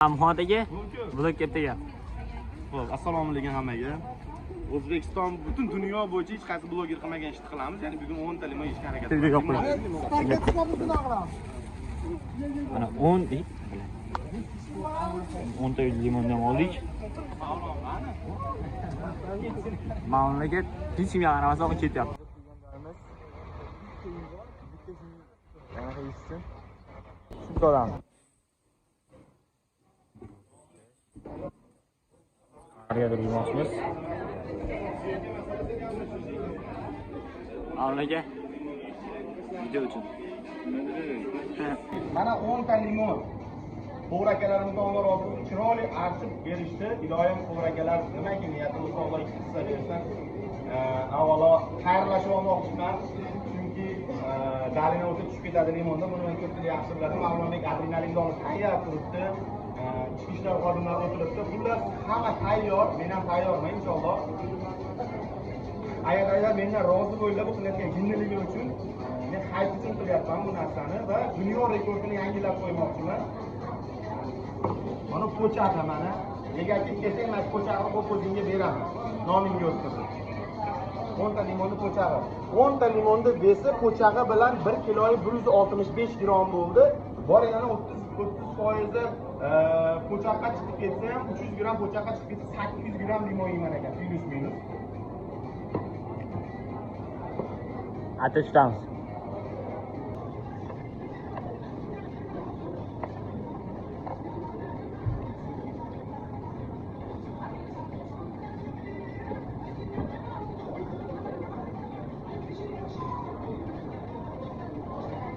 Muhammad aka, vlog ertaga. Xo'p, assalomu alaykum hammaga. O'zbekiston, butun dunyo bo'yicha hech qaysi bloger qilmagan ishni qilamiz. Ya'ni bugun 10 ta limon yeyishga harakat qilamiz. Mana 10 10 ta limondan oldik. Mamlakat hech kimga qaramasdan ketyapti. Shuncha odam. Qayergadir yurmoqchimiz. Aka, video uchun. Mana 10 ta limon. To'g'ri akalarimizdan Alloh rozi bo'lsin, chiroyli archib berishdi. Iloyim to'g'ri akalar nimaki niyatimiz Alloh qilsa bersin. Avvalo xayrlashib olmoqchiman. Chunki dalina o'ta tushib ketadi limonda. Buni men ko'pchilik yaxshi biladi. Mavlonbek adrenalinni olib tayyor turibdi. Ichki ishlar xodimlari o'tiribdi. Xullas hamma tayyor, men ham tayyorman inshaalloh. Agar mendan rozi bo'linglar bu qilayotgan jinniligi uchun. Men hayf uchun qilyapman bu narsani va dunyo rekordini yangilab qo'ymoqchiman. Mana po'chag'i mana. Negaki kelsang, men po'chag'ini qo'yib o'zingga beraman. Nomingga o'tkazib. 10 ta limonni po'chag'i. 10 ta limonni besi po'chag'i bilan 1 kilo 165 gram bo'ldi. Bor yana 30% po'chaqqa chiqib ketsa ham 300 gram po'chaqqa chiqib ketsa 800 gram limon yeyman ekan, minus minus. Ateş tutamiz.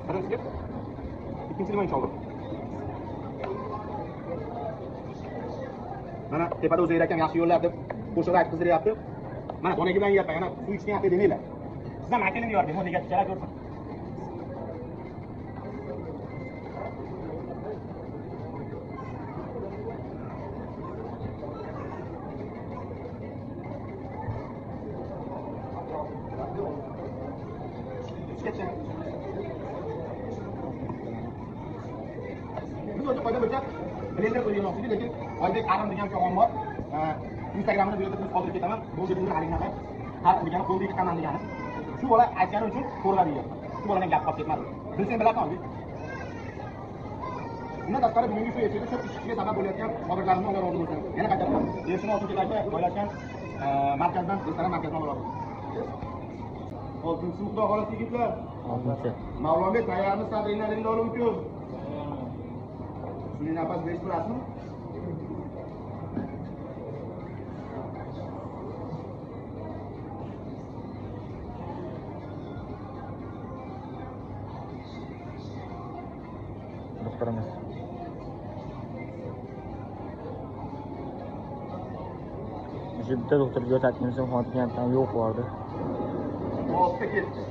Birinchi, ikkinchi limon inshaalloh. Mana tepada o'zi akam yaxshi yo'llar deb qo'shiq aytib qiziryapti. Mana donagi bilan yeyapman, yana suv ichgan haqida demanglar. Siz ham akalini yordim, o negativchalar ko'rsin. Biz o'sha foyda bo'lsa, blender qo'ymoqchi edik, lekin Oybek Arim degan o'g'lim bor. Instagramini bu yerda pul qoldirib ketaman. Bu yerda haliginaqa har degani qo'lda yiqitaman degani. Shu bola aytgani uchun to'g'rilab yeyapman. Shu boladan gap qolib ketmadi. Bilsang bilasan, Oybek. Bundan tashqari bugungi shu efirda ko'p ishga sabab bo'layotgan shogirdlarimni Alloh rozi bo'lsin. Yana qaytaraman. Elchin Oltinchidagi joylashgan markazdan, restoran markazidan Alloh rozi bo'lsin. Oltinchisi Xudo xohlasa yigitlar. Oltinchi. Mavlonbek tayyormisiz adrenalinni oluvchi? Sun'iy nafas berish bilasizmi? Doktorimiz. O'sha bitta doktorga ko'rsatganimizda Muhammad yo'q bordi. Oltita ketdi.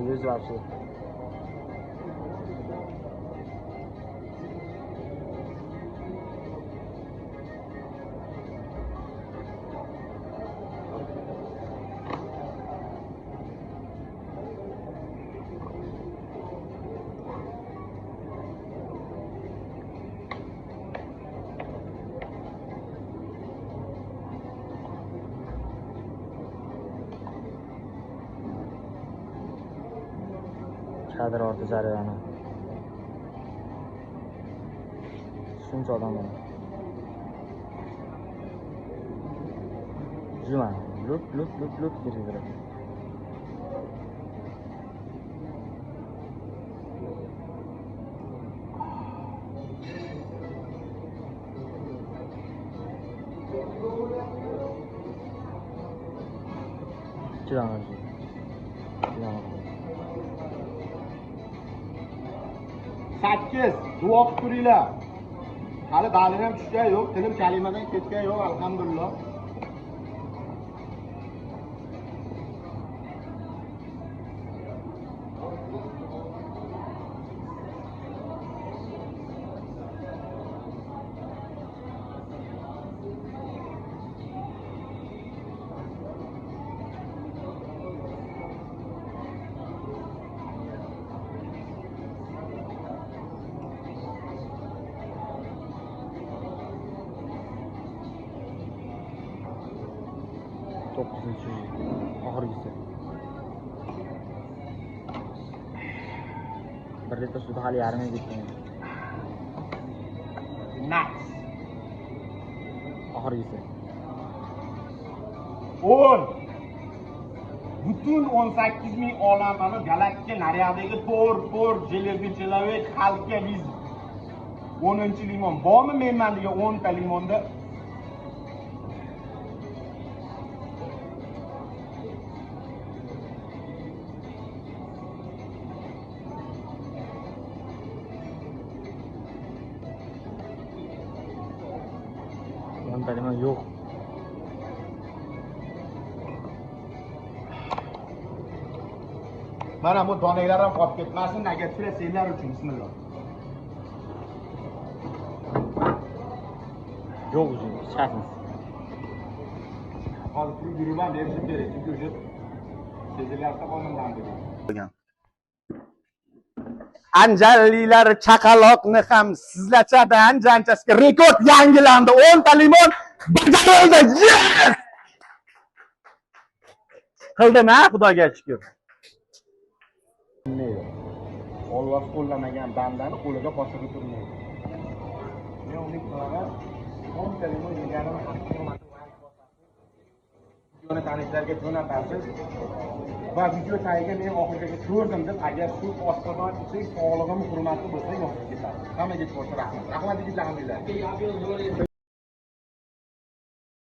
Göz var şey. Kadr orti jarayoni. Shuncha odam bor. Juma, lup lup lup lup ketaveradi. Ikki 8 duo qilib turinglar. Hali dalil ham tushgan yo'q, tilim kalimadan ketgan yo'q, alhamdulillah. 9-chi oxirgisi. 1 litr suvda hali yarmiga ketgan. Nice. Oxirgisi. 10. Butun 18 ming olam mana galaktika naryoqdagi to'rt железный человек xalqqa viz. 10-limon bormi menman degan 10 ta limonda? 10 ta limon yo'q. Mana bu donaklar ham qolib ketmasin, agar senlar uchun bismillah. Yo'q uchun hech. Hozir turib yurib ham berishim kerak, chunki o'sha sezilyapti qonundan degan. Anjanliklar chaqaloqni ham sizlachadi, anjanchasiga rekord yangilandi. 10 ta limon bajarildi. Yes! Qildim ha, Xudoga shukr. Olloh qo'llamagan bandani qo'liga qoshig'i turmaydi. Men umid qilaman, 10 ta limon yeganini videoni tanishlarga jo'natasiz va video tagiga men oxirigacha ko'rdim deb agar shu oshqozon ichak sog'lig'im hurmati bo'lsa yozib ketasiz. Hammaga rahmat. Rahmat yigitlar, hammanglarga.